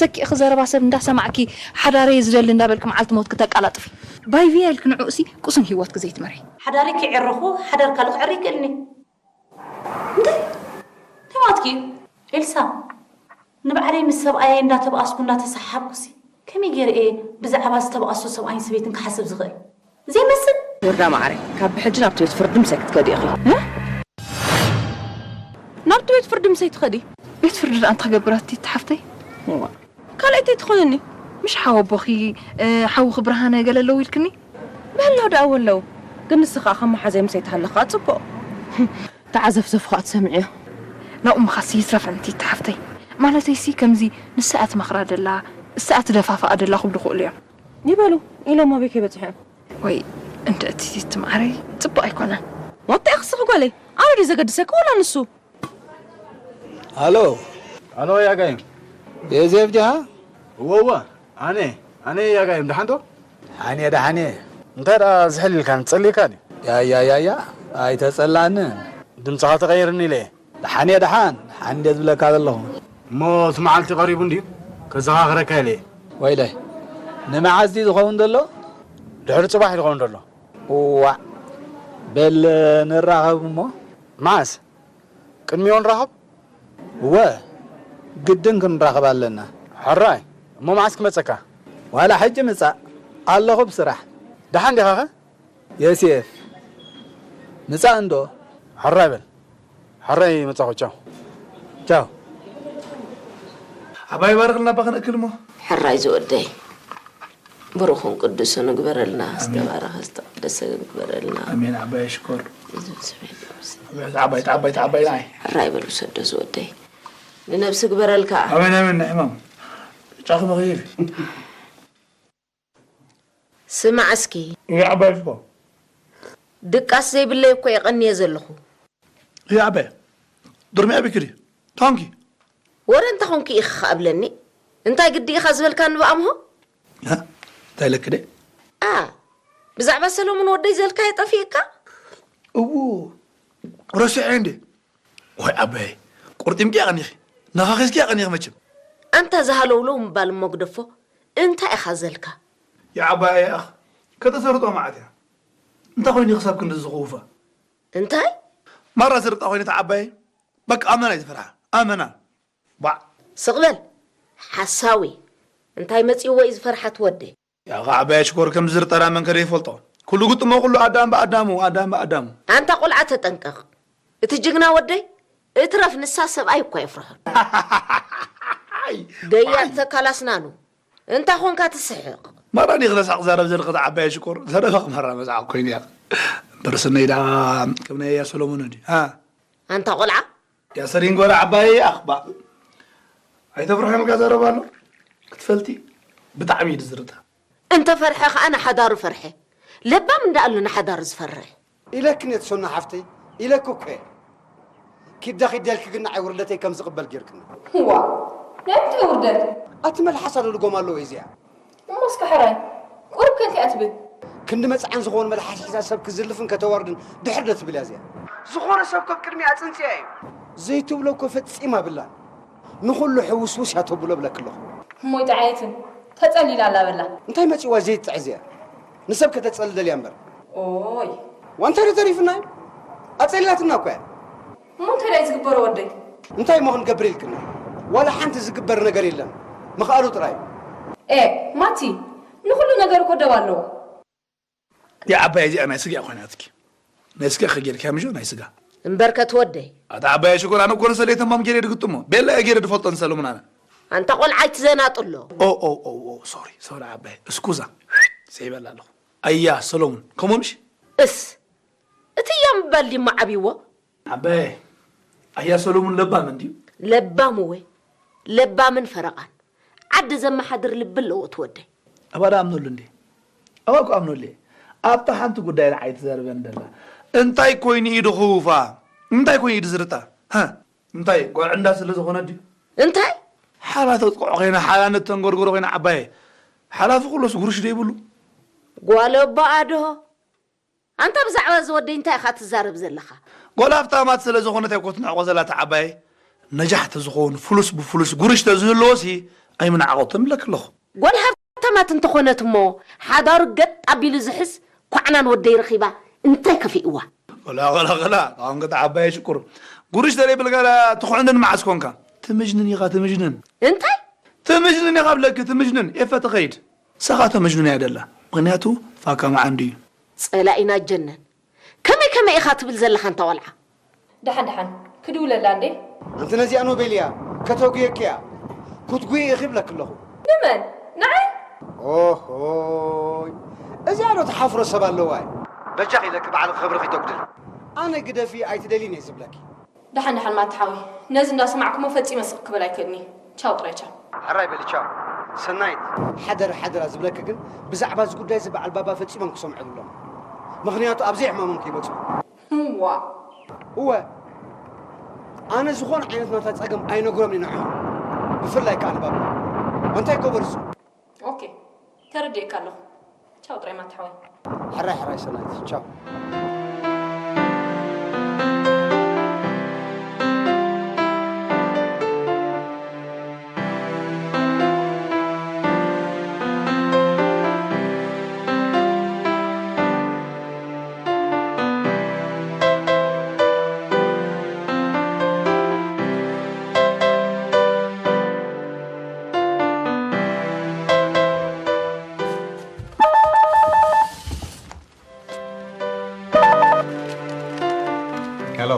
ተኪእኺ ዘረባ ሰብ እንዳሰማዕኪ፣ ሓዳረይ ዝደሊ እንዳበልኪ መዓልቲ ሞትኪ ተቃላጥፊ። ባይ ቪያ ኢልኪ ንዕኡሲ ቁስን ህይወትኪ ዘይትመርሒ። ሓዳሪ ክዕርኹ ሓዳር ካልእ ክዕሪ ይክእልኒ። እንታይ? እንታይ ማለትኪ? ኤልሳ፣ ንባዕለይ ምስ ሰብኣየይ እንዳተባኣስኩ እንዳተሰሓሓብኩሲ ከመይ ገይረ እየ ብዛዕባ ዝተባኣሱ ሰብኣይን ሰበይትን ክሓስብ ዝኽእል? ዘይመስል። ዮርዳ ማዓረይ፣ ካብ ብሕጂ ናብቲ ቤት ፍርዲ ምሳይ ክትከዲ ኢኺ። እ? ናብቲ ቤት ፍርዲ ምሳይ ትኸዲ? ቤት ፍርዲ ደኣ እንታይ ክገብር ኣቲ ሓፍተይ? እዋ። ካልኣይተይ ትኾነኒ። ምሽ ሓወቦኺ፣ እ፣ ሓውኺ ብርሃነ ገለ ኣለዉ ኢልክኒ? በለው ደኣ ወለው። ግን ንስኻ ከም መሓዘይ ምሳይ ተሃለኻ ጽቡቕ። ተዓዘፍዘፉ ከኣ ትሰምዕዮ። ናብኡ ምኻሲ ይትረፈን እቲ ሓፍተይ። ማለተይሲ ከምዚ ንሳ እያ ትመኽራ ደላ፣ እሳ እያ ትደፋፍኣ ደላ ክብሉ ክእሉ እዮም። ይበሉ፣ ኢሎም ኣበይ ከይበጽሑ እዮም? ወይ እንተ እቲ ትምዓረይ ጽቡቕ ኣይኮነን። ወጣ ክስኽ ጓለይ፣ ኣነ ድዩ ዘገድሰኪ ወላ ንሱ? ኣሎ። ኣሎ ያጋይም። የዜፍ ዲኻ? እወ፣ እወ፣ ኣነ፣ ኣነ ያጋይም፣ ደሓን ዶ? ደሓን እየ፣ ደሓን እየ። እንታይ ደኣ ዝሕል ኢልካኒ፣ ጸሊእካኒ? ያያ፣ ያያ፣ ኣይተጸላእንን። ድምጽኻ ተቐይርኒ ኢለ እየ። ደሓን እየ፣ ደሓን፣ ደሓን እንድየ ዝብለካ ዘለኹ። እሞ እቲ መዓልቲ ቀሪቡ እንድዩ፣ ከዘኻኽረካ ኢለ እየ። ወይለይ፣ ንመዓዝ ድዩ ዝኸውን ዘሎ? ድሕሪ ጽባሕ እዩ ዝኸውን ዘሎ። እዋእ፣ በል ንራኸብ እሞ። መዓስ? ቅድሚኡ ንራኸብ? እወ፣ ግድን ክንራኸብ ኣለና። ሕራይ፣ እሞ መዓስ ክመጸካ? ዋላ ሕጂ ምጻእ፣ ኣለኹ ብስራሕ። ደሓን ዲኻኸ? የሴፍ፣ ምጻእ እንዶ። ሕራይ በል። ሕራይ መጻኹ፣ ቻው። ቻው። ኣባይ ባርኽልና፣ ባኽነክል እሞ። ሕራይ ዝወደይ። ብሩኽን ቅዱስን ግበረልና፣ ኣሜን። ዝተባረኸ ዝተቐደሰ ግበረልና። ኣሜን። ዓባይ ሽኮር። እዚ ስሜት ነብሲ። ዓባይ፣ ዓባይ፣ ዓባይ፣ ዓባይ ናይ። ሕራይ በል ውሰዶ ዝወደይ። ንነብሲ ግበረልካ። ኣሜን፣ ኣሜን። ናይ ሕማም። ጫኺ መኽይል። ስማዕ እስኪ። ይዓባይ ሽኮር። ድቃስ ዘይብለይ እኮ የቐንየ ዘለኹ። ይዓባይ። ድርሚ ኣቢክሪ። ታንኪ። ወረ እንተ ኾንኪ ኢኺ ኸኣ ብለኒ። እንታይ ግዲ ኢኻ ዝበልካኒ ብኣምሆ? እ? እንታይ ኢለኪ ደይ? ኣ፣ ብዛዕባ ሰሎሙን ወደይ ዘልካዮ ጠፊእካ? እዉ፣ ረሲዐ እንዴ? ወይ ዓባየይ፣ ቁርጢምኪ ኣቐኒኺ፣ ነኻኺስኪ ኣቐኒኺ መቸም። ኣንታ ዝሃለውለው ምባል እሞ ግደፎ፣ እንታይ ኢኻ ዘልካ? ይዓባየይ ኣኽ፣ ከተሰርጦ መዓት እያ። እንታይ ኮይኑ ክሳብ ክንድዚ ዝኽውፋ? እንታይ? ማራ ስርጣ ኮይነ ተዓባየ። በቃ ኣመና እዩ ዝፈርሓ። ኣመና። ባዕ። ስቕ በል። ሓሳዊ። እንታይ መጺእዎ እዩ ዝፈርሓ እቲ ወደይ? ያኻ ዓባየ ሽኮር ከም ዝርጠራ መን ከደ ይፈልጦ? ኩሉ ግጥሞ ኩሉ ኣዳም ብኣዳሙ፣ ኣዳም ብኣዳሙ። ኣንታ ቆልዓ ተጠንቀቕ። እቲ ጅግና ወደይ እትረፍ ንሳ ሰብኣይ እኳ የፍርሖን። ኣይ፣ ገያት ኣይ። ተካላስናኑ። እንታ ኾንካ ትስሕቕ? ማራ ዲኺ ረሳዕ ክዛረብ ዘለኺ ተዓባየ ሽኮር? ዘረባኺ ማራ መዝዓቕ ኮይኑ እያ። እምበር ስነይ ደኣ ከም ናይ ኣያ ሰሎሞን እንድዩ። ሃ? ኣንታ ቆልዓ። ያ ሰሪንጎራ ዓባየ ኣኽባ። ኣይተፍርሖን ኢልካ ዘረባ ኣሎ። ክትፈልጢ ብጣዕሚ እዩ ዝርታ። እንተ ፈርሐ ኸኣ ንሓዳሩ ፈርሐ። ለባም እንዳ ኣሎ ንሓዳሩ ዝፈርሕ። ኢለክን እየ ትሶና ሓፍተይ፣ ኢለኪ እኮ እየ። ኪዳ ኪዳ ኢልኪ ግን ንዓይ ውርደተይ ከም ዝቕበል ጌርክኒ። ዋ፣ ናይ ምንታይ ውርደት? ኣቲ መልሓሳ ዶ ልጎም ኣለዎ እዚኣ? እሞ እስከ ሕራይ፣ ቁሩብ ከ እንታይ እያ ትብል? ክንዲ መጽዓን ዝኾኑ መልሓስ ሒዛ ሰብ ክዝልፍን ከተዋርድን ድሕር ዶ ትብል እያ እዚኣ? ዝኾነ ሰብ ከም ቅድሚኣ ኣጽንጽያ እዩ። ዘይትብሎ እኮ ፈጺማ ብላን። ንኹሉ ሕውስውስ እያ ተብሎ ብለኪ ኣለኹ። እሞ ይጥዓየትን፣ ተጸሊላ ኣላ በላ። እንታይ መጺዋ ዘይትጥዕ እዚኣ? ንሰብ ከተጸልል እያ እምበር። ኦይ። ዋንታ ዶ ተሪፍና እዩ? ኣጸሊላትና እኮ እያ። እሞ እንታይ ደኣ እዩ ዝግበሮ ወደይ? እንታይ እሞ ክንገብር ኢልክና? ዋላ ሓንቲ ዝግበር ነገር የለን። ምኽኣሉ ጥራይ። ኤ፣ ማቲ፣ ንኹሉ ነገር እኮ ደብ ኣለዎ። ያ ዓባይ እዚኣ ናይ ስጋ ኮይናትኪ። ናይ ስጋ ከጌርክያ ምሾ ናይ ስጋ። እምበርከት ወደይ። ኣታ ዓባይ ሽኮር ኣነ እኮ ንሰለይ ተማም ጌሬ ድግጥሞ። ቤላ እየ ጌሬ ድፈልጦ ንሰለሙን ኣነ። ኣንታ ቆልዓ ኣይትዘናጥሎ። ኦ፣ ኦ፣ ኦ፣ ኦ፣ ሶሪ፣ ሶሪ ዓባይ። እስኩዛ። ዘይበላ ኣለኹ። ኣያ ሰሎሙን፣ ከምኡ ምሽ? እስ። እቲ እያ ምባል ድዩ ዓብይዎ? ዓባየ፣ ኣያ ሰሎሙን ለባም እንድዩ። ለባም እወ፣ ለባምን ፈረቓን። ዓዲ ዘመሓድር ልቢ ኣለዎ እቲ ወደይ። ኣባ ዶ ኣምነሉ እንዴ? ኣባ እኮ ኣምነሉ እየ። ኣብታ ሓንቲ ጉዳይ ንዓይ ትዘርበን ደላ። እንታይ ኮይኑ እዩ ድኽውፋ? እንታይ ኮይኑ እዩ ድዝርጣ? ሃ? እንታይ ጓል ዕንዳ ስለ ዝኾነ ድዩ? እንታይ? ሓላ ተጥቅዖ ኮይና፣ ሓላ ነተንጎርጎሮ ኮይና ዓባየ። ሓላፊ ኩሎስ ጉርሽ ዶ ይብሉ? ጓል ኣቦ ኣድሆ። ኣንታ ብዛዕባ እዚ ወደይ እንታይ ኢኻ ትዛረብ ዘለኻ? ጓል ሃፍታማት ስለ ዝኾነት እያ እኮ ትንዕቆ ዘላ እታ ዓባየይ። ነጃሕቲ ዝኾኑ ፍሉስ ብፍሉስ ጉርሽ ተዝህልዎሲ ኣይምንዓቐቶን እብለኪ ኣለኹ። ጓል ሃብታማት እንተኾነት እሞ ሓዳሩ ገጥ ኣቢሉ ዝሕዝ ኳዕናን ወደይ ረኺባ እንታይ ከፊእዋ? ቆላ ቆላ ቆላ ኣንገት ዓባይ ሽኩር ጉርሽ ተለይ ብልጋላ ትኹዕንን መዓስ ኮንካ ትምጅንን ኢኻ ትምጅንን እንታይ ትምጅንን ኢኻ ብለኪ ትምጅንን ኤፈ ትኸይድ ሰኻ ተመጅኑን እያ ደላ ምኽንያቱ ፋካ መዓንዱ እዩ ጸላኢና ጀነን ከመይ ከመይ ኢኻ ትብል ዘለኻ እንታ ቆልዓ ደሓን ደሓን ክድውለላ እንዴ ኣንቲ ነዚኣ ኖቤልያ ከተጉየኪ እያ ክትጉይ ኢኺ ብለኪ ኣለኹ ንመን ንዓይ ኦሆይ እዚኣ ዶ ትሓፍሮ ሰብ ኣለዋ እዩ በጃኺ ኢለኪ ባዕልኺ ክብርኺ ተጉድል ኣነ ግደፊ ኣይትደልይን እየ ዝብለኪ ደሓን ደሓን ማትሓዊ ነዚ እንዳሰማዕኩሞ ፈጺመ ስቕ ክበል ኣይክእልኒ ቻው ጥራይ ቻው ሕራይ በሊ ቻው ሰናይት ሓደራ ሓደራ ዝብለኪ ግን ብዛዕባ እዚ ጉዳይ እዚ በዓል ባባ ፈጺሞም ክሰምዑ የብሎም ምኽንያቱ ኣብ ዘይሕማሞም ከይመፁ ዋ እወ ኣነ ዝኾነ ዓይነት ናታ ፀገም ኣይነግሮም ኢና ብፍላይ ከዓ ንባባ እንታይ ገበሩ እሱ ኦኬ ተረዲእካ ኣለኹ ቻው ጥራይ ማትሓዊ ሕራይ ሕራይ ሰናይት ቻው ሄሎ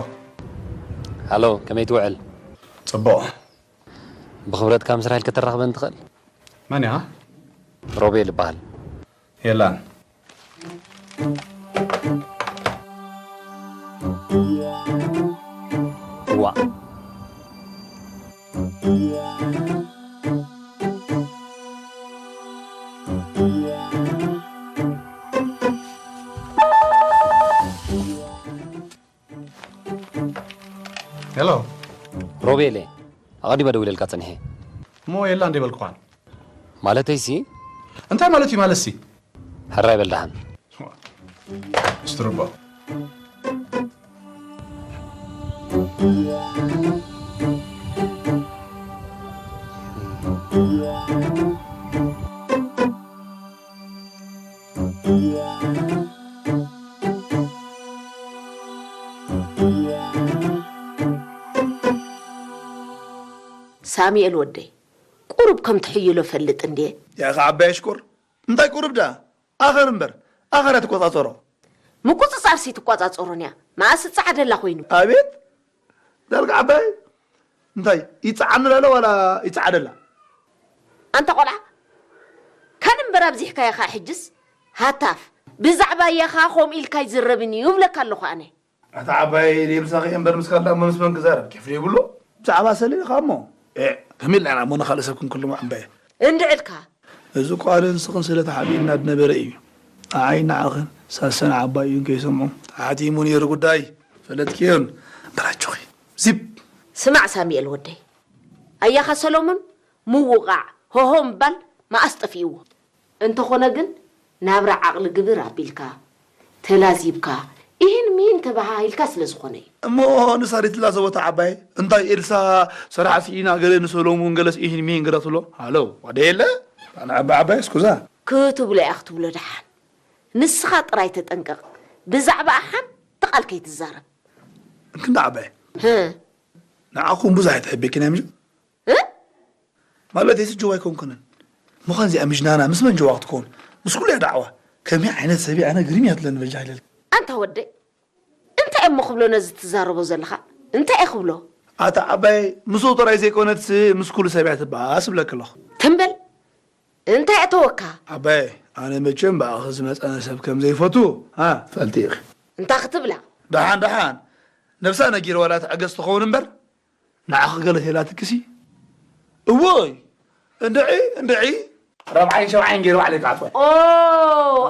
ሃሎ ከመይ ትውዕል? ጽቡቕ ብኽብረትካ ምስ ራሄል ከተራኽበን ትኽእል? መን እያ? ሮቤል ይበሃል። የላን ዋእ ሄሎ ሮቤል እየ ኣቐዲመ ደዊለልካ ጸኒሐ እሞ የላ እንደ በልኩኻን ማለተይሲ እንታይ ማለት እዩ ማለትሲ ሕራይ በል ደሓን ስትርባ ሳሚኤል ወደይ ቁሩብ ከም ትሕይሎ ፈልጥ እንዴ ያኸ ዓባይ ኣሽኮር እንታይ ቁሩብ ደኣ ኣኸር እምበር ኣኸር ትቆጻጸሮ ምቁጽጻርሲ ትቆጻጸሮን እያ መኣስ ጻዕደላ ኮይኑ ኣቤት ዳልጋ ዓባይ እንታይ ይጸዓኒ ላለ ዋላ ይጸዓደላ ኣንታ ቆልዓ ከን እምበር ኣብዚሕካዮ ኸዓ ሕጅስ ሃታፍ ብዛዕባ ያኻ ከምኡ ኢልካ ይዝረብን እዩ እብለካ ኣለኹ ኣነ ኣታ ዓባይ ደይ ምሳኺ እምበር ምስ ካልእ እሞ ምስ መን ክዛረብ ኬፍ ዘይብሉ ብዛዕባ ሰሊልኻ እሞ ከመይ ኢልና ኢና እሞ ንኻልእ ሰብ ክንክልሞ ዓባይ እንድዕልካ እዚ ቋልን ስኽን ስለ ተሓቢእና ዝነበረ እዩ ንዓይ ንዓኽን ሳሰን ዓባይ እዩ ከይሰምዖ ተሓቲሙ ነይሩ ጉዳይ ፈለጥክዮን እምበር ኣጆኺ ዚብ ስማዕ ሳሚኤል ወደይ ኣያኻ ሰሎሞን ምውቓዕ ሆሆ ምባል መኣስ ጠፊእዎ እንተኾነ ግን ናብራ ዓቕሊ ግብር ኣቢልካ ተላዚብካ ኢሂን ሚሂን ተበሃሂልካ ስለ ዝኾነ እዩ። እሞ ንሳ ደይትላዘቦ እታ ዓባይ እንታይ ኤልሳ ሰራሕ ስኢና ገለ ንሰሎሙን ገለስ ኢሂን ሚሂን ገለ ትብሎ ሃለው ዋደ የለ ኣነ ዓባይ ዓባይ እስኩዛ ክትብሎ እያ ክትብሎ ደሓን ንስኻ ጥራይ ተጠንቀቕ ብዛዕባኣ ሓንቲ ቃል ከይትዛረብ። እንክንዳ ዓባይ ንዓኹም ብዙሕ ኣይትሕብክን እያ ምሽ ማለት እየ ስጅዋ ኣይኮንኩንን ምዃን እዚኣ ምጅናና ምስ መን ጅዋ ክትከውን ምስ ኩሉ እያ ዳዕዋ ከመይ ዓይነት ሰብ ኣነ ግሪም እያ ትለኒ በጃ ይለል ኣንታ ወደይ እንታይ እሞ ክብሎ ነዚ ትዛረቦ ዘለኻ እንታይ እየ ክብሎ ኣታ ዓባይ ምስኡ ጥራይ ዘይኮነትስ ምስ ኩሉ ሰብ እያ ትበኣስ እብለኪ ኣለኹ ትም በል እንታይ ኣእተወካ ዓባይ ኣነ መቸም ብኣኺ ዝመፀነ ሰብ ከም ዘይፈቱ ፈልጢ ኢኺ እንታይ ክትብላ ደሓን ደሓን ነብሳ ነጊር ዋላ ትዕገስ ትኸውን እምበር ንዓኺ ገለ ቴላትክሲ እዎይ እንድዒ እንድዒ ራብዓይን ሸብዓይን ገይሩ ባዕለይ ክዓፅወ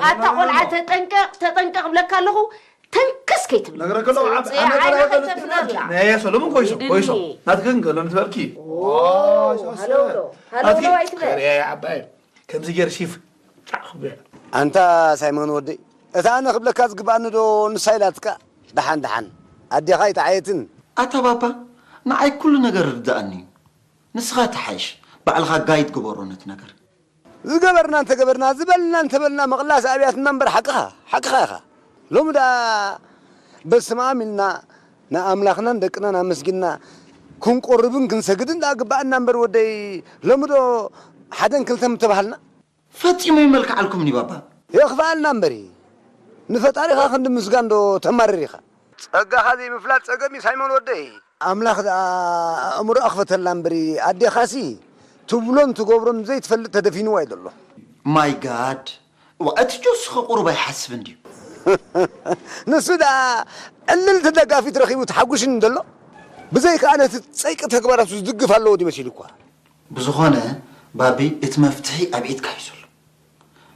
ኣታ ቆልዓ ተጠንቀቕ ተጠንቀቕ ብለካ ኣለኹ ተንከስ ከይትብል ነግረከ ኣለኹ ዓብ- ኣነ ጥራይ ፈልጥና ነየ ሰሎሞን ኮይሶ ኮይሶ ናትክን ገሎ ንትበልኪ ሃለውሎ ሃለውሎ ኣይትበል ከሪያ ዓባይ ከምዚ ገይር ሺፍ ጫዕ ክብዕ ኣንታ ሳይሞን ወደይ እታ ኣነ ክብለካ ዝግብኣኒ ዶ ንሳ ኢላትካ ደሓን ደሓን ኣዴኻ ኣይተዓየትን ኣታ ባባ ንዓይ ኩሉ ነገር ርድኣኒ እዩ ንስኻ ትሓይሽ ባዕልኻ ጋይድ ግበሮ ነቲ ነገር። ዝገበርና እንተገበርና ዝበልና እንተበልና ምቕላስ ኣብያትና እምበር ሓቅኻ ሓቅኻ ኢኻ። ሎሚ ደኣ በስመ ኣብ ኢልና ንኣምላኽናን ደቅናን ኣመስጊንና ክንቆርብን ክንሰግድን ደኣ ግባኣና እምበር ወደይ ሎሚ ዶ ሓደን ክልተን ምተባሃልና? ፈጺሙ ይመልክዓልኩምኒ ባባ። የኽፍኣልና እምበሪ ንፈጣሪኻ ክንዲ ምስጋን ዶ ተማርር ኢኻ? ጸጋኻ ዘይምፍላጥ ጸገም እዩ ሳይሞን ወደይ። ኣምላኽ ደኣ ኣእምሮኣ ክፈተላ እምበሪ ኣዴኻሲ ትብሎን ትገብሮን ዘይትፈልጥ ተደፊንዋ እዩ ዘሎ። ማይ ጋድ። ዋ፣ እቲ ጆስኸ ቁሩብ ኣይሓስብን ድዩ? ንሱ ደኣ ዕልልቲ ደጋፊት ረኺቡ ተሓጒሽኒ ዘሎ። ብዘይከኣ ነቲ ጸይቂ ተግባራቱ ዝድግፍ ኣለዎ ድዩ መሲሉኳ? ብዝኾነ ባቢ እቲ መፍትሒ ኣብ ኢድካ እዩ ዘሎ።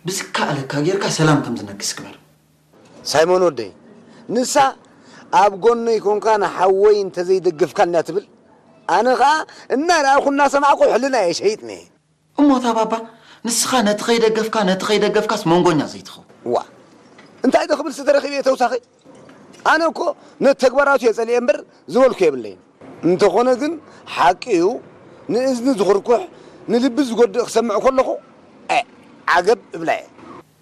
ብዝከኣለካ ጌርካ ሰላም ከም ዝነግስ ግበር። ሳይሞን ወደይ፣ ንሳ ኣብ ጎነይ ኮንካ ንሓወይ እንተዘይደገፍካኒ እያ ትብል፣ ኣነ ኸኣ እናረኣኹ እናሰማዕኩ ሕልናየ ሸይጥኒ። እሞ እታ ባባ ንስኻ ነቲ ከይደገፍካ ነቲ ከይደገፍካስ መንጎኛ ዘይትኸውን። ዋ እንታይ ዶ ክብልሲ ተረኺበ እየ ተውሳኺ? ኣነ እኮ ነቲ ተግባራቱ እየ ጸሊኤ እምበር ዝበልኩ የብለይን። እንተኾነ ግን ሓቂ እዩ፣ ንእዝኒ ዝኹርኩሕ ንልቢ ዝጎድእ ክሰምዕ ከለኹ እ፣ ዓገብ እብላ እየ።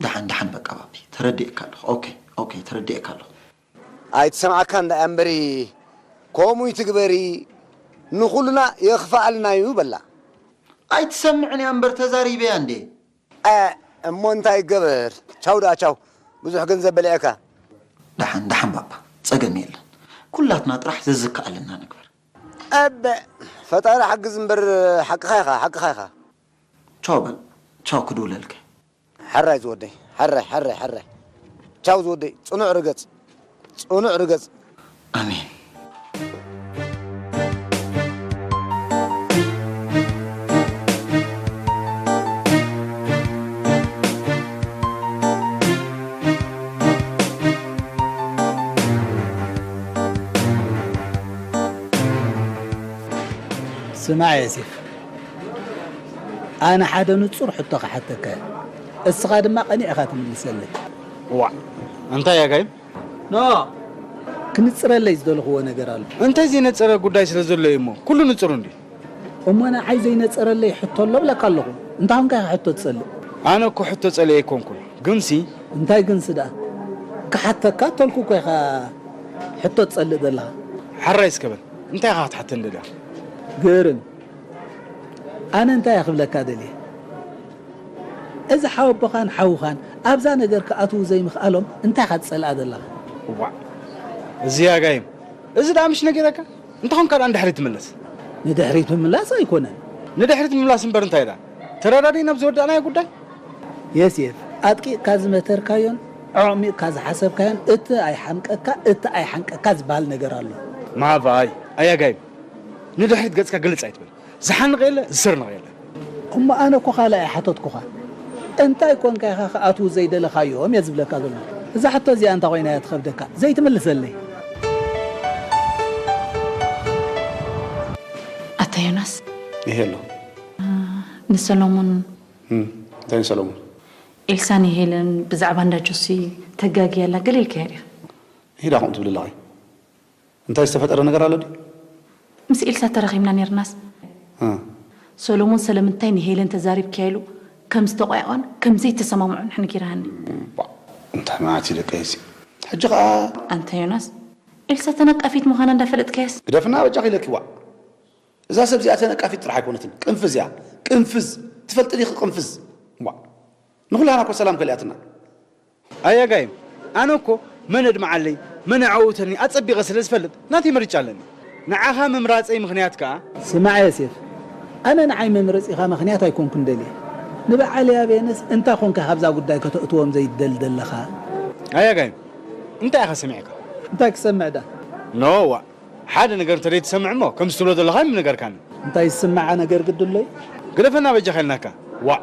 ደሓን ደሓን በቃ ባቢ ተረዲኤካ ኣለኹ። ኦኬ ኦኬ ተረዲኤካ ኣለኹ። ኣይትሰምዓካ እንዳ እያ እምበሪ ከምኡ ይትግበሪ ንኹልና የኽፍኣልና እዩ በላ። ኣይትሰምዕን እያ እምበር ተዛሪበያ እንዴ። እ፣ እሞ እንታይ ይገበር? ቻው ደኣ ቻው። ብዙሕ ገንዘብ በሊዐካ። ደሓን ደሓን ባባ ጸገም የለን። ኩላትና ጥራሕ ዘዝከኣለና ንግበር። ኣበ ፈጣሪ ሓግዝ እምበር ሓቅኻ ኢኻ ሓቅኻ ኢኻ። ቻው በል ቻው ክድውለልከ። ሓራይ ዝወደይ ሓራይ ሓራይ ሓራይ። ቻው ዝወደይ ጽኑዕ ርገጽ ጽኑዕ ርገጽ። ኣሜን። ስማዕ ዮሴፍ፣ ኣነ ሓደ ንጹር ሕቶ ክሓተካ እየ። እስኻ ድማ ቀኒዕኻ ትምልሰለይ። ዋዕ እንታይ ኣጋይም? ኖ፣ ክንጽረለይ ዝደለኽዎ ነገር ኣሎ። እንታይ ዘይነጸረ ጉዳይ ስለ ዘሎ እዩ እሞ ኩሉ ንጹር እንዲ። እሞ ንዓይ ዘይነጸረለይ ሕቶ ኣሎ ብለካ ኣለኹ። እንታይ ኾንካ ኢኻ ሕቶ ትጸልእ? ኣነ እኮ ሕቶ ጸልእ ኣይኮንኩን። ግንሲ እንታይ ግንሲ ደኣ? ክሓተካ ተልኩ እኮ ኢኻ ሕቶ ትጸልእ ዘለኻ። ሓራይ እስከ በል እንታይ ኢኻ ክትሓተን ደልያ? ግርም ኣነ እንታይ እየ ክብለካ ደልየ? እዚ ሓወቦኻን ሓውኻን ኣብዛ ነገር ክኣትዉ ዘይምኽኣሎም እንታይ ኢኻ ትጸልኣ ዘለኻ? እዋዕ እዚ ኣጋይም እዚ ደኣ ምሽ ነጊረካ እንተኾንካ ደኣ ንድሕሪት ትምለስ። ንድሕሪት ምምላስ ኣይኮነን። ንድሕሪት ምምላስ እምበር እንታይ ደኣ ተረዳዲእና ኣብ ዝወዳእናዮ ጉዳይ። የሴፍ ኣጥቂቕካ ዝመተርካዮን ኣዕሚቕካ ዝሓሰብካዮን እቲ ኣይሓምቀካ እቲ ኣይሓንቀካ ዝበሃል ነገር ኣሎ። ማባይ ኣይ ኣጋይም ንድሕሪት ገጽካ ግልጽ ኣይትበል። ዝሓንቕ የለ ዝስርንቕ የለ። እሞ ኣነ እኮ ካልእ ኣይሓተትኩኻን። እንታይ ኮንካ ኢኻ ክኣትዉ ዘይደለኻዮም እየ ዝብለካ ዘለኹ። እዛ ሕቶ እዚኣ እንታይ ኮይና እያ ትኸብደካ ዘይትምልሰለይ? ኣታ ዮናስ። ይሄ ኣሎ። ንሰሎሙን እንታይ ሰሎሙን? ኤልሳ ንሄለን ብዛዕባ እንዳ ጆሲ ተጋግያ ኣላ ገለ ኢልካያ ዲኻ? ይሄዳ ከምኡ ትብል ኣለኻ። እንታይ ዝተፈጠረ ነገር ኣሎ ድዩ? ምስ ኤልሳ ተራኺብና ኔርናስ። እ። ሰሎሞን ስለምንታይ ንሄለን ተዛሪብክያ ኢሉ ከም ዝተቋየቖን ከም ዘይተሰማምዑን ንሕንኪራሃኒ። እባ፣ እንታይ ማለት እዩ ደቀይሲ? ሕጂ ኸኣ ኣንታ ዮናስ፣ ኤልሳ ተነቃፊት ምዃና እንዳፈለጥካያስ? ግደፍና በጃኺ ኢለኪ ዋዕ። እዛ ሰብ እዚኣ ተነቃፊት ጥራሕ ኣይኮነትን፣ ቅንፍዝ እያ። ቅንፍዝ። ትፈልጢ ዲኺ ቅንፍዝ? ዋዕ። ንኹላና እኮ ሰላም ከሊኣትና። ኣያ ጋይም፣ ኣነ እኮ መን ኣድምዓለይ መን ኣዐውተኒ ኣጸቢቐ ስለ ዝፈልጥ ናተይ ምርጫ ኣለኒ። ንዓኻ ምምራጸይ ምኽንያት ከኣ። ስማዕ ዮሴፍ፣ ኣነ ንዓይ መምረጺኻ ምኽንያት ኣይኮንኩን ደልየ። ንበዓል ያቤንስ እንታይ ኮንካ ካብዛ ጉዳይ ከተእትዎም ዘይትደሊ ዘለኻ? ኣያ ጋይም፣ እንታይ ኢኻ ሰሚዕካ? እንታይ ክሰምዕ ዳ? ኖ ዋእ። ሓደ ነገር እንተ ዘይትሰምዕ እሞ ከምዚ ትብሎ ዘለኻ እዩ ምነገርካኒ። እንታይ ዝስምዓ ነገር ግዲ ኣሎ እዩ? ግደፈና በጃኻ ኢልናካ። ዋእ።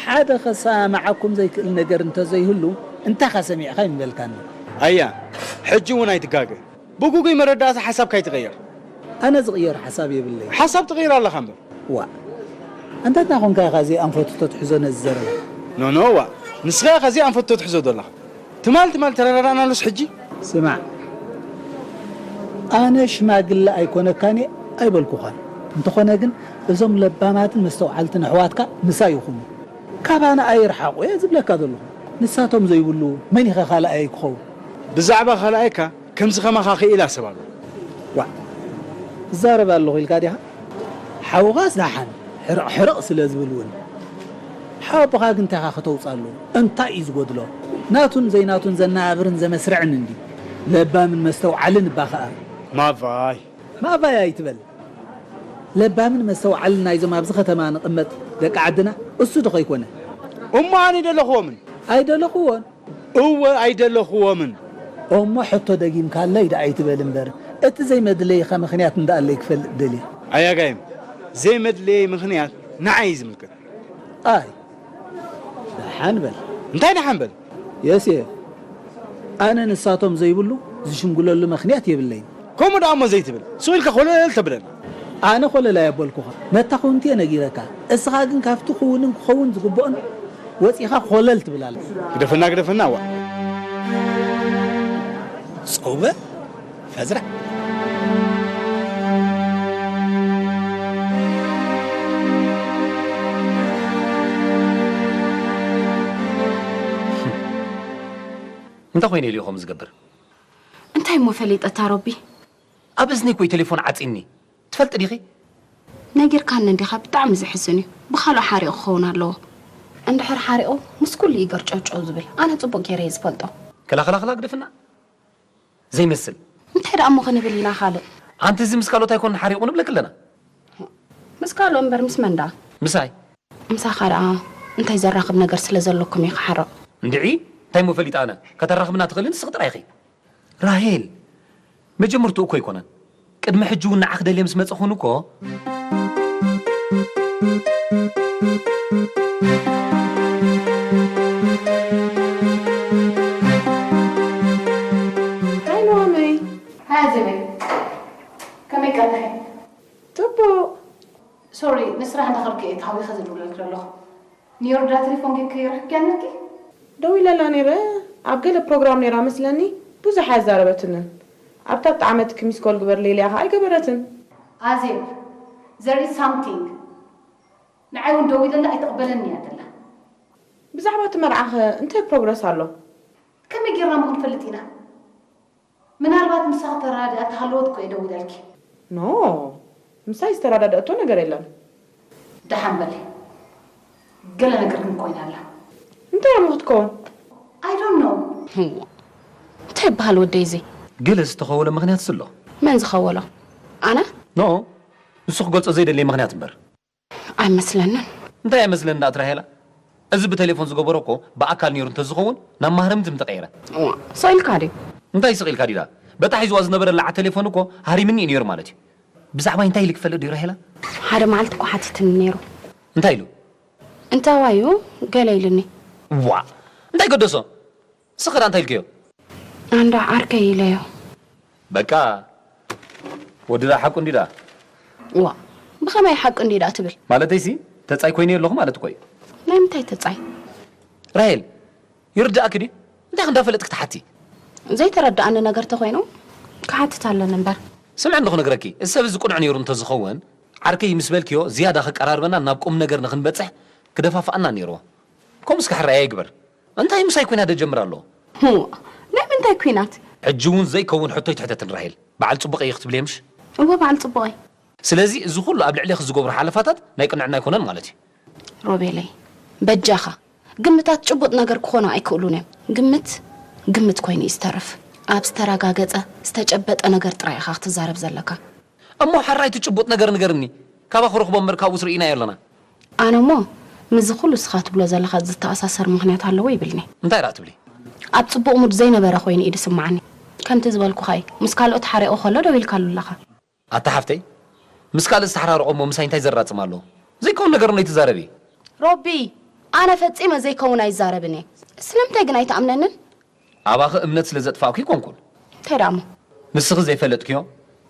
ሓደ ከሰማምዓኩም ዘይክእል ነገር እንተ ዘይህሉ እንታይ ኢኻ ሰሚዕኻ እዩ ምበልካኒ። ኣያ፣ ሕጂ እውን ኣይትጋገ። ብግጉይ መረዳእታ ሓሳብካ ኣይትቐየር። ኣነ ዝቕየር ሓሳብ የብለይን። ሓሳብ ትቕይር ኣለኻ እምበር። ዋእ። ኣንታ እንታይ ኮንካ ኢኻ እዚ ኣንፈቱ ተትሕዞ ነዚ ዘረባ? ኖ ኖ ዋእ። ንስኻ ኢኻ እዚ ኣንፈቱ ተትሕዞ ዘለኻ። ትማል ትማል ተረዳዳእናሉስ ሕጂ? ስማዕ፣ ኣነ ሽማግለ ኣይኮነካን እየ ኣይበልኩኻን። እንተኾነ ግን እዞም ለባማትን መስተውዓልትን ኣሕዋትካ ምሳይ ይኹኑ። ካባና ኣይርሓቑ እየ ዝብለካ ዘለኹ። ንሳቶም ዘይብሉ መን ኢኸ ካልኣየይ ክኸውን? ብዛዕባ ካልኣየካ ከምዚ ከማኻ ክኢላ ሰብ ኣሎ። ዋእ፣ እዛረብ ኣለኹ ኢልካ ዲኻ? ሓውኻስ ደሓን ሕርቕ ሕርቕ ስለ ዝብል እውን። ሓወቦኻ ግን እንታይ ኢኻ ከተውጻሉ? እንታይ እዩ ዝጎድሎ? ናቱን ዘይናቱን ዘነባብርን ዘመስርዕን እንድዩ። ለባምን መስተውዓልን እባ ኸኣ። ማቫይ። ማቫይ ኣይትበል። ለባምን መስተውዓልን ናይዞም ኣብዚ ከተማ ንቕመጥ ደቂ ዓድና እሱ ዶ ከይኮነ? እሞ ኣነ ኣይደለኽዎምን። ኣይደለኽዎን? እወ ኣይደለኽዎምን። እሞ ሕቶ ደጊምካለይ ደኣ ኣይትበል እምበር፣ እቲ ዘይመድለይኻ ምኽንያት እንዳኣለይ ክፈልጥ ደልየ። ኣያጋይም፣ ዘይመድለየይ ምኽንያት ንዓይ እዩ ዝምልከት። ኣይ፣ ደሓን በል። እንታይ ደሓን በል? የሴ፣ ኣነ ንሳቶም ዘይብሉ ዝሽምግለሉ ምኽንያት የብለይን። ከምኡ ደኣ እሞ ዘይትብል፣ ስቕ ኢልካ ኮለል ተብለና። ኣነ ኮለል ኣየበልኩኻ፣ መታኹንቲ እየ ነጊረካ። እስኻ ግን ካብቲ ክውንን ክኸውን ዝግብኦን ወጺኻ ኮለል ትብል ኣለ። ግደፈና፣ ግደፈና፣ ዋ። ጸውበ፣ ፈዝራ። እንታይ ኮይነ ኢሉ እዩ ከምኡ ዝገብር? እንታይ እሞ ፈሊጠ እታ ሮቢ? ኣብ እዝነይ እኮ እዩ ቴሌፎን ዓጺኒ። ትፈልጢ ዲኺ? ነጊርካኒ እንዲኻ፣ ብጣዕሚ ዘሕዝን እዩ። ብኻልኦ ሓሪቑ ክኸውን ኣለዎ። እንድሕር ሓሪቑ ምስ ኩሉ እዩ ገርጨውጨው ዝብል። ኣነ ጽቡቕ ገይረ እየ ዝፈልጦ። ከላ፣ ከላ፣ ከላ፣ ግደፍና። ዘይመስል። እንታይ ደኣ እሞ ክንብል ኢና ካልእ? ኣንቲ እዚ ምስ ካልኦት ኣይኮነን ሓሪቑ ንብለኪ ኣለና። ምስ ካልኦ እምበር ምስ መን ደኣ? ምሳይ። ምሳኻ ደኣ እንታይ ዘራኽብ ነገር ስለ ዘሎኩም እዩ ክሓርቕ? እንድዒ፣ እንታይ እሞ ፈሊጠ ኣነ? ከተራኽብና ትኽእሊ ንስኺ ጥራይ ኢኺ። ራሄል፣ መጀመርትኡ እኮ ኣይኮነን። ቅድሚ ሕጂ እውን ንዓኺ ደልየ ምስ መጸኹን እኮ። ሃይ ኑሃመይ። ሃይ ኣዜበይ። ከመይ ቀኒኺ? ጽቡቕ። ሶሪ፣ ንስራሕ እንዳኸድኩ እየ ተሃዊኸ ዝድውለልኪ ዘለኹ። ንዮርዳ ቴሌፎን ጌርኪ ረኺብኪያ ነርኪ? ደዊለላ ነይረ፣ ኣብ ገለ ፕሮግራም ነይራ መስለኒ፣ ብዙሕ ኣያዛረበትንን። ኣብታ እተዓመትኪ ሚስኮል ግበርለይ ኢለያ ኸኣ ኣይገበረትን። ኣዜብ፣ there is something። ንዓይ እውን ደዊለላ ኣይትቕበለኒ እያ ዘላ። ብዛዕባ እቲ መርዓኸ እንታይ ፕሮግረስ ኣሎ? ከመይ ጌርና እሞ ክንፈልጥ ኢና? ምናልባት ምሳኺ ተረዳድኣ ተሃለወት እኮ እየ ደዊለልኪ። ኖ፣ ምሳይ ዝተረዳደእቶ ነገር የለን። ደሓን በሊ። ገለ ነገር ግን ኮይና ኣላ። እንታይ እሞ ክትከውን? I don't know። እዋ፣ እንታይ ይበሃል ወደይ እዚ? ገለ ዝተኸወለ ምኽንያት ኣሎ። መን ዝኸወሎ? ኣነ? ኖ፣ ንሱ ክገልጾ ዘይደለየ ምኽንያት እምበር። ኣይመስለንን። እንታይ ኣይመስለንን ደኣ ትራሄላ? እዚ ብቴሌፎን ዝገበሮ እኮ ብኣካል ነይሩ እንተዝኸውን ናብ ማህረምቲ ምተቐየረ። እዋ፣ ስቕ ኢልካ ድዩ? እንታይ ስቕ ኢልካ ድዩ ደኣ? በታ ሒዝዋ ዝነበረ ለዓ ቴሌፎን እኮ ሃሪምኒ እዩ ነይሩ ማለት እዩ። ብዛዕባይ እንታይ ኢሉ ክፈልጥ ድዩ ራሄላ? ሓደ መዓልቲ እኮ ሓቲትኒ ነይሩ። እንታይ ኢሉ? እንታዋዩ ገለ ኢሉኒ። ዋ፣ እንታይ ገደሶ? ንስኺ ደኣ እንታይ ኢልክዮ? ኣንዳ ዓርከይ ኢለዮ። በቃ፣ ወዲ ደኣ ሓቁ እንዲ ደኣ። ዋ፣ ብኸመይ ሓቁ እንዲ ደኣ ትብል? ማለተይሲ፣ ተጻይ ኮይነ ኣለኹ ማለት እኮ እዩ። ናይ ምንታይ ተጻይ? ራሄል፣ ይርድኣኪ ድዩ? እንታይ እንዳፈለጥክ ትሓቲ? ዘይተረድኣኒ ነገር ተኾይኑ፣ ክሓትት ኣለኒ እምበር። ስምዒ እንዶ ክነግረኪ፣ እዚ ሰብ እዚ ቅኑዕ ነይሩ እንተዝኸውን፣ ዓርከይ ምስ በልክዮ፣ ዝያዳ ከቀራርበና ናብ ቁም ነገር ንኽንበጽሕ ክደፋፍኣና ነይርዎ። ከምኡስ ክሕራይ ኣይግበር። እንታይ ምሳይ ኲናት ደጀምር ኣሎ? ህዋ፣ ናይ ምንታይ ኲናት? ሕጂ እውን ዘይከውን ሕቶ ኣይትሕተትን ራሄል። በዓል ጽቡቕ እየ ክትብልየ ምሽ? እወ፣ በዓል ጽቡቕ እየ። ስለዚ እዚ ኩሉ ኣብ ልዕሌኺ ዝገብሮ ሓለፋታት ናይ ቅንዕና ኣይኮነን ማለት እዩ። ሮቤለይ፣ በጃኻ፣ ግምታት ጭቡጥ ነገር ክኾኑ ኣይክእሉን እዮም። ግምት፣ ግምት ኮይኑ እዩ ዝተርፍ። ኣብ ዝተረጋገጸ፣ ዝተጨበጠ ነገር ጥራይ ኢኻ ክትዛረብ ዘለካ። እሞ ሕራይ እቲ ጭቡጥ ነገር ንገርኒ። ካባኺ ክረኽቦ እምበር ካብኡስ ርኢናዮ ኣለና። ኣነ እሞ ምስዚ ኩሉ እስኻ ትብሎ ዘለኻ ዝተኣሳሰር ምኽንያት ኣለዎ ይብልኒ። እንታይ ደኣ ትብሊ? ኣብ ጽቡቕ ሙድ ዘይነበረ ኮይኑ እዩ ዝስምዓኒ። ከምቲ ዝበልኩኻ እዩ፣ ምስ ካልኦት ሓሪቑ ከሎ ደዊልካሉ ኣለኻ። ኣታ ሓፍተይ፣ ምስ ካልእ ዝተሓራረቑ እሞ ምሳይ እንታይ ዘራጽም ኣለዎ? ዘይከውን ነገር እንዶ ኣይትዛረቢ። ሮቢ፣ ኣነ ፈጺመ ዘይከውን ኣይዛረብን እየ። ስለምንታይ ግን ኣይትኣምነንን? ኣባኺ እምነት ስለ ዘጥፋእኩ ኣይኮንኩን። እንታይ ደኣ እሞ? ንስኺ ዘይፈለጥክዮ፣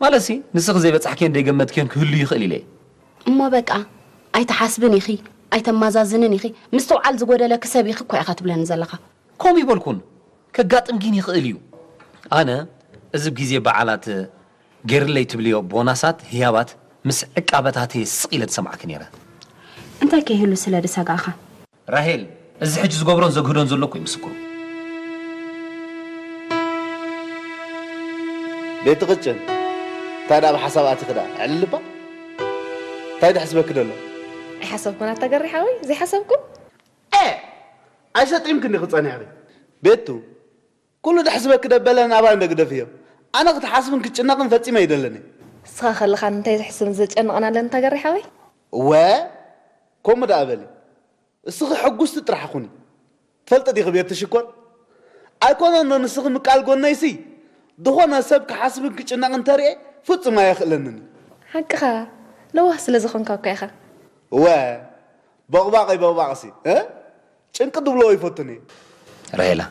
ማለትሲ ንስኺ ዘይበጻሕክዮን ዘይገመትክዮን ክህሉ ይኽእል ኢለ እየ። እሞ በቃ፣ ኣይትሓስብን ኢኺ፣ ኣይተማዛዝንን ኢኺ፣ ምስትውዓል ዝጎደለኪ ሰብ ኢኺ እኮ ኢኻ ትብለኒ ዘለኻ። ከምኡ ይበልኩን፣ ከጋጥም ግን ይኽእል እዩ። ኣነ እዚ ግዜ በዓላት ገይርለይ ትብልዮ ቦናሳት፣ ህያባት ምስ ዕቃበታተይ ስቕ ኢለ ዝሰማዕኪ ነይረ። እንታይ ከይህሉ ስለ ዝሰጋእኻ? ራሄል፣ እዚ ሕጂ ዝገብሮን ዘግህዶን ዘሎ እኮ እዩ ምስክሩ። ቤቲ ቅጭን፣ እንታይ ደኣ ብሓሳብ ኣቲኺ ደኣ? ኣዕልልባ? እንታይ ደሕስበኪ ደሎ? ኣይሓሰብኩን ኣታ ገሪ ሓወይ፣ ዘይሓሰብኩ። ኤ! ኣይሰጢምክን ዲኺ ጸኒሕኺ? ቤቱ፣ ኩሉ ደሕስበኪ ደበለ ናባይ እንዶ ግደፍዮ። ኣነ ክትሓስብን ክትጭነቕን ፈጺመ ኣይደልን እየ። ንስኻ ከለኻ እንታይ ዘሕስብን ዘጨንቕን ኣለን ኣታ ገሪ ሓወይ? እወ፣ ከምኡ ደኣ በሊ። እስኺ ሕጉስቲ ጥራሕ ኩኒ። ትፈልጢ ዲኺ ቤቲ ሽኮር? ኣይኮነን ዶ ንስኺ ምቃል ጎነይሲ? ዝኾነ ሰብ ክሓስብን ክጭነቕን ተርእየ ፍጹም ኣየኽእለንን እዩ። ሓቅኻ፣ ለዋህ ስለ ዝኾንካ እኳ ኢኻ። እወ፣ በቕባቐይ በቕባቕሲ፣ እ? ጭንቂ ድብሎ ይፈቱን እየ። ራሄላ፣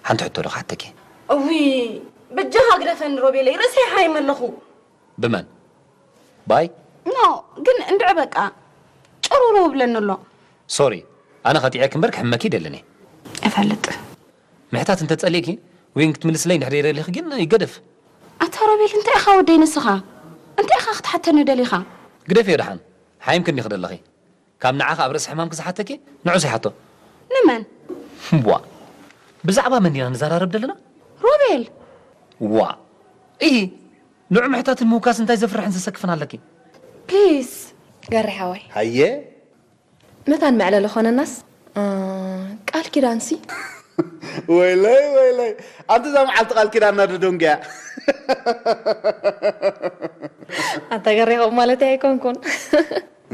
ሓንቲ ሕቶ ዶ ክሓተኪ? እውይ፣ በጃኻ ግደፈኒ ሮቤለይ፣ ርእሰይ ሓይም ኣለኹ። ብመን? ባይ? ኖ፣ ግን እንድዒ በቃ፣ ጭሩሩ ብለኒ ኣሎ። ሶሪ፣ ኣነ ኸጢዐኪ እምበር ክሕመኪ ይደልን እየ። እፈልጥ። ምሕታት እንተጸሊእኪ፣ ወይ ክትምልስለይ እንድሕር ደይደሊኺ ግን ይገደፍ። ኣታ ሮቤል፣ እንታይ ኢኻ ወደይ ንስኻ? እንታይ ኢኻ ክትሓተኒ ደሊኻ? ግደፍዮ ደሓን፣ ሓይምክኒ ኢኺ ደለኺ። ካብ ንዓኻ ኣብ ርእሲ ሕማምኪ ዝሓተኪ ንዑ ዘይሓቶ። ንመን? ዋ፣ ብዛዕባ መን ዲና ንዘራረብ ደለና? ሮቤል! ዋ፣ እሂ፣ ንዑ ምሕታትን ምውካስ እንታይ ዘፍርሕን ዘሰክፍን ኣለኪ? ፕሊስ! ገሪ ሓወይ። ሃየ መታን መዕለሊ ኾነናስ እ፣ ቃል ኪዳንሲ ወይለይ ወይለይ፣ ኣንቲ እዛ መዓልቲ ቃል ኪዳንና ዶ ደንጉያ? ኣንታ ገሬ ከምኡ ማለተይ ኣይኮንኩን።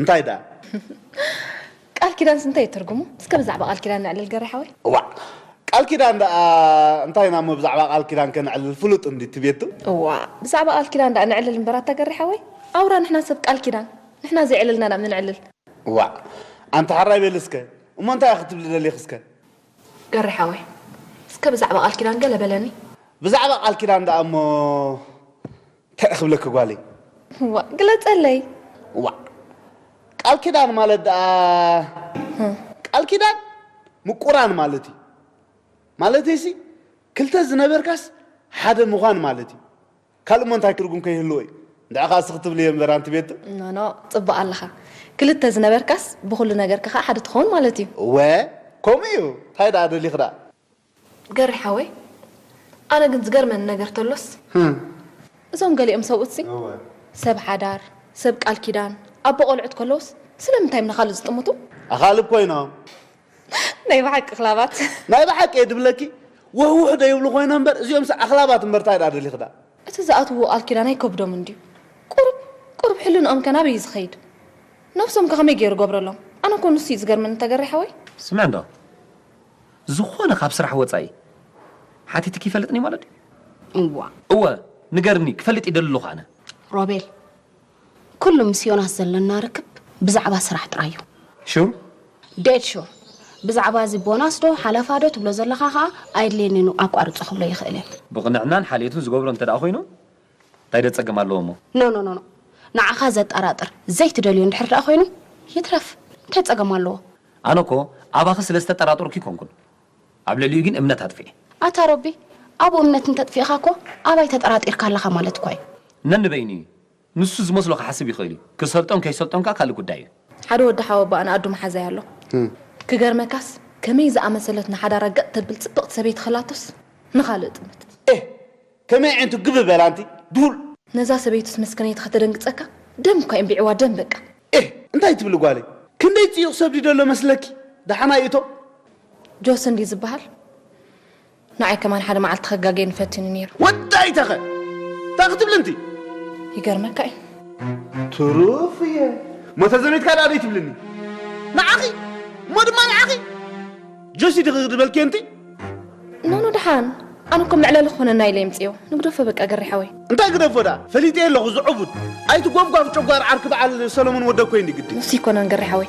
እንታይ ደኣ? ቃል ኪዳንሲ እንታይ እዩ ትርጉሙ? እስከ ብዛዕባ ቃል ኪዳን ነዕልል ገሬ ሓወይ። እዋእ፣ ቃል ኪዳን ደኣ እንታይ ኢና እሞ ብዛዕባ ቃል ኪዳን ከነዕልል ፍሉጥ እንዲ እቲ ቤቱ? እዋእ፣ ብዛዕባ ቃል ኪዳን ደኣ ነዕልል እምበር ኣታ ገሬ ሓወይ። ኣውራ ንሕና ሰብ ቃል ኪዳን ንሕና ዘየዕለልና ደኣ ምነዕልል። እዋእ፣ ኣንቲ ሕራይ በሊ እስከ፣ እሞ እንታይ ኢኺ ክትብሊ ደሊኺ እስከ? ገሬ ሓወይ፣ እስከ ብዛዕባ ቃል ኪዳን ገለ በለኒ። ብዛዕባ ቃል ኪዳን ደኣ እሞ እንታይ ክብለኪ ጓለይ? ዋእ፣ ግለጸለይ። ዋእ፣ ቃል ኪዳን ማለት ደኣ፣ ቃል ኪዳን ምቁራን ማለት እዩ። ማለተይሲ፣ ክልተ ዝነበርካስ ሓደ ምዃን ማለት እዩ። ካልእ እሞ እንታይ ትርጉም ከይህልዎ እዩ? እንድዒ ከኣ እስኺ ክትብልዮ እምበር ኣንቲ ቤቱ። ኖኖ፣ ጽቡቕ ኣለኻ። ክልተ ዝነበርካስ ብኹሉ ነገርካ ከኣ ሓደ ትኸውን ማለት እዩ። እወ፣ ከምኡ እዩ። እንታይ ደኣ ደሊኺ ደኣ? ገሪ ሓወይ፣ ኣነ ግን ዝገርመኒ ነገር ተሎስ፣ ህም። እዞም ገሊኦም ሰብኡትሲ፣ እወ። ሰብ ሓዳር፣ ሰብ ቃል ኪዳን፣ ኣቦ ቆልዑት ከለውስ ስለምንታይ እዮም ንኻልእ ዝጥምቱ? ኣኻልብ ኮይኖም። ናይ ብሓቂ ክላባት። ናይ ብሓቂ እየ ድብለኪ፣ ወህውሕ ዶ ይብሉ ኮይኖም እምበር፣ እዚኦምሲ ኣኽላባት እምበር ታይ ደኣ ደሊኺ ደኣ? እቲ ዝኣትውዎ ቃል ኪዳን ኣይከብዶምን ድዩ? ቁሩብ፣ ቁሩብ ሕልንኦም ከ ናበይ እዩ ዝኸይድ? ነብሶም ከ ከመይ ገይሩ ገብረሎም? ኣነ እኮ ንሱ እዩ ዝገርመኒ ተገሪ ሓወይ። ስምዒ እንዶ፣ ዝኾነ ካብ ስራሕ ወጻኢ ሓቲትኪ ይፈልጥኒ ማለት ድዩ? እዋ። እወ፣ ንገርኒ፣ ክፈልጥ ይደሊ ኣለኹ ኣነ። ሮቤል፣ ኩሉ ምስ ዮናስ ዘለና ርክብ ብዛዕባ ስራሕ ጥራይ እዩ። ሹር? ዴድ ሹር። ብዛዕባ እዚ ቦናስ ዶ ሓለፋ ዶ ትብሎ ዘለኻ ኸኣ ኣየድልየንን እዩ ኣቋርጾ ክብሎ ይኽእል እየ። ብቕንዕናን ሓልዮትን ዝገብሮ እንተ ደኣ ኮይኑ እንታይ ዶ ጸገም ኣለዎ እሞ? ኖ ኖ ኖ ኖ ንዓኻ ዘጠራጥር ዘይትደልዮ እንድሕር ደኣ ኮይኑ ይትረፍ እንታይ ጸገም ኣለዎ? ኣነ እኮ ኣባኺ ስለ ዝተጠራጠርኩ ኣይኮንኩን ኣብ ልዕሊኡ ግን እምነት ኣጥፊኤ። ኣታ ሮቢ ኣብኡ እምነት እንተጥፊእኻ እኮ ኣባይ ተጠራጢርካ ኣለኻ ማለት እኳ እዩ። ነንበይኑ እዩ ንሱ ዝመስሎ ክሓስብ ይኽእል እዩ። ክሰልጦን ከይሰልጦን ከኣ ካልእ ጉዳይ እዩ። ሓደ ወዲ ሓወቦኣ ንኣዱ መሓዛይ ኣሎ። ክገርመካስ ከመይ ዝኣመሰለት ንሓዳራ ገጥ ተብል ጽብቕቲ ሰበይቲ ኸላቶስ ንኻልእ ጥምት። ኤህ! ከመይ ዓይነቱ ግብ በል ኣንቲ ድሁል። ነዛ ሰበይቱስ መስከነይቲ ኸተደንግጸካ ደም እኳ እምቢዕዋ ደም በቃ። ኤህ! እንታይ ትብሊ ጓለይ? ክንደይ ጽዩቕ ሰብ ድዩ ዘሎ መስለኪ? ደሓን ኣይእቶ። ጆሲ እንድዩ ዝበሃል። ንዓይ ከማን ሓደ መዓልቲ ከጋገየኒ ፈቲኑ ነይሩ። ወዲ ኣይተኸ እንታይ ክትብሊ እንቲ? ይገርመካ እዩ። ትሩፍ እየ እሞ ተዘሚትካ ደኣ ደይትብልኒ ንዓኺ እሞ ድማ ንዓኺ ጆሲ ድኺ ዝበልኪ እንቲ? ኖኖ ደሓን ኣነ እኮ መዕለሊ ክኾነና ኢለ የምፅዮ ንግደፎ በቃ ገሪ ሓወይ። እንታይ ግደፎ ደኣ ፈሊጠ ኣለኹ ዝዕቡድ ኣይትጎፍጓፍ ጨጓር ዓርኪ በዓል ሰሎሞን ወደ ኮይኒ ግዲ። ንሱ ይኮነን ገሪ ሓወይ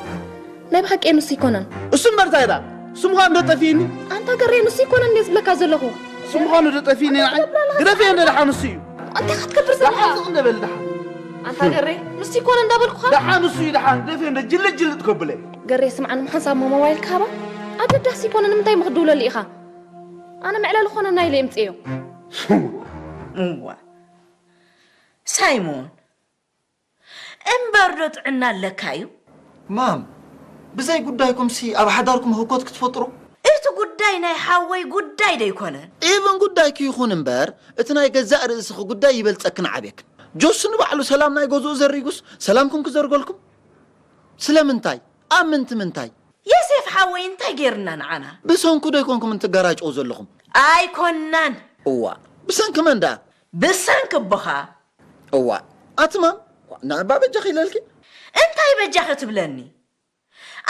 ናይ ብሓቂ ንሱ ይኮነን። እሱ እምበር እንታይ ደኣ እሱ ምዃኑ ዶ ጠፊእኒ? ኣንታ ገሬ ንሱ ይኮነን እንድየ ዝብለካ ዘለኹ። እሱ ምዃኑ ዶ ጠፊእኒ ንዓይ? ግደፍዮ እንደ ደሓን እሱ እዩ። እንታይ ክትገብር ዘለኻ? ደሓን ስቕ እንደ በሊ ደሓን። ኣንታ ገሬ ንሱ ይኮነን እንዳበልኩኻ። ደሓን እሱ እዩ ደሓን ግደፍዮ እንደ ጅልጥ ጅልጥ ከብለ። ገሬ ስምዓኒ ምሓንሳብ ሞባይልካ ሃባ። ኣገዳሲ ይኮነ ንምንታይ እሞ ክትድውለሉ ኢኻ? ኣነ መዕለሊ ኮነና ኢለ የምፅእዮ። እዋ ሳይሞን እምበር ዶ ጥዕና ኣለካ እዩ? ማም፣ ብዘይ ጉዳይኩም ሲ ኣብ ሓዳርኩም ህኮት ክትፈጥሩ? እቲ ጉዳይ ናይ ሓወይ ጉዳይ ዶ ኣይኮነን? ኢቭን ጉዳይኪ ይኹን እምበር እቲ ናይ ገዛእ ርእስኺ ጉዳይ ይበልጸክን ዓብየክን። ጆሲ ንባዕሉ ሰላም ናይ ገዝኡ ዘሪጉስ ሰላምኩም ክዘርገልኩም ስለምንታይ? ኣብ ምንቲ ምንታይ? የሴፍ ሓወይ እንታይ ጌርና ንዓና? ብሰንኩ ዶ ኣይኮንኩም እንትጋራጨው ዘለኹም? ኣይኮናን። እዋ ብሰንኪ መን ደኣ? ብሰንኪ ኣቦኻ። እዋ ኣትማም ንዕባ በጃኺ ኢለልኪ። እንታይ በጃኺ ትብለኒ?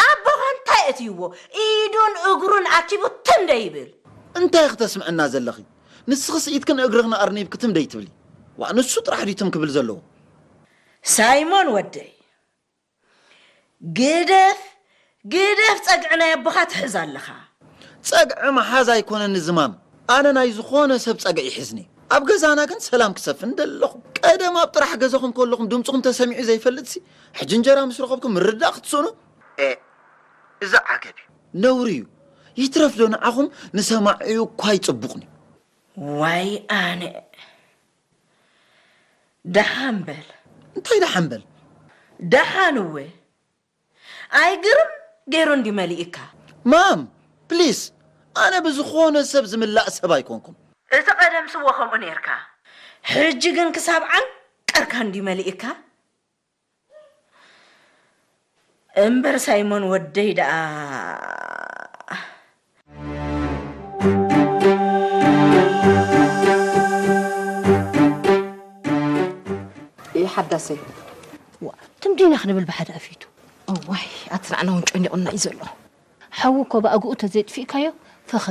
ኣቦኻ እንታይ እትይዎ ኢዱን እግሩን ኣኪቡ ትም ደይብል። እንታይ ክተስምዕና ዘለኺ? ንስኽስ ኢድክን እግርኽን ኣርኒብኪ ትም ደይትብሊ? ዋ ንሱ ጥራሕ ድዩ ትም ክብል ዘለዎ? ሳይሞን ወደይ፣ ግደፍ ግደፍ፣ ጸግዒ ናይ ኣቦኻ ትሕዝ ኣለኻ። ጸግዒ ምሓዝ ኣይኮነን ዝማም፣ ኣነ ናይ ዝኾነ ሰብ ጸግዒ ይሕዝኒ። ኣብ ገዛና ግን ሰላም ክሰፍን ደለኹ። ቀደም ኣብ ጥራሕ ገዛኹም ከለኹም ድምፅኹም ተሰሚዑ ዘይፈልጥሲ፣ ሕጂ እንጀራ ምስ ረኸብኩም ምርዳእ ክትስእኑ? ኤ፣ እዚ ዓገብ እዩ። ነውሪ እዩ። ይትረፍ ዶ ንዓኹም ንሰማዒኡ እኳ ኣይጽቡቕን እዩ። ዋይ ኣነ። ደሓን በል። እንታይ ደሓን በል? ደሓን እወ። ኣይ ግርም ገይሩ እንዲ መሊእካ። ማም ፕሊስ፣ ኣነ ብዝኾነ ሰብ ዝምላእ ሰብ ኣይኮንኩም። እቲ ቀደም ስዎ ከምኡ ነርካ፣ ሕጂ ግን ክሳብ ዓንቀርካ እንዲ መሊእካ። እምበር ሳይሞን ወደይ ደኣ። ይሓዳሰይ ትምዲና ክንብል ብሓደ ኣፊቱ። እዋይ ኣትናዕና እውን ጨኒቑና እዩ ዘሎ። ሓዊ እኮ ብኣግኡ ተዘይጥፊእካዮ ፈኸ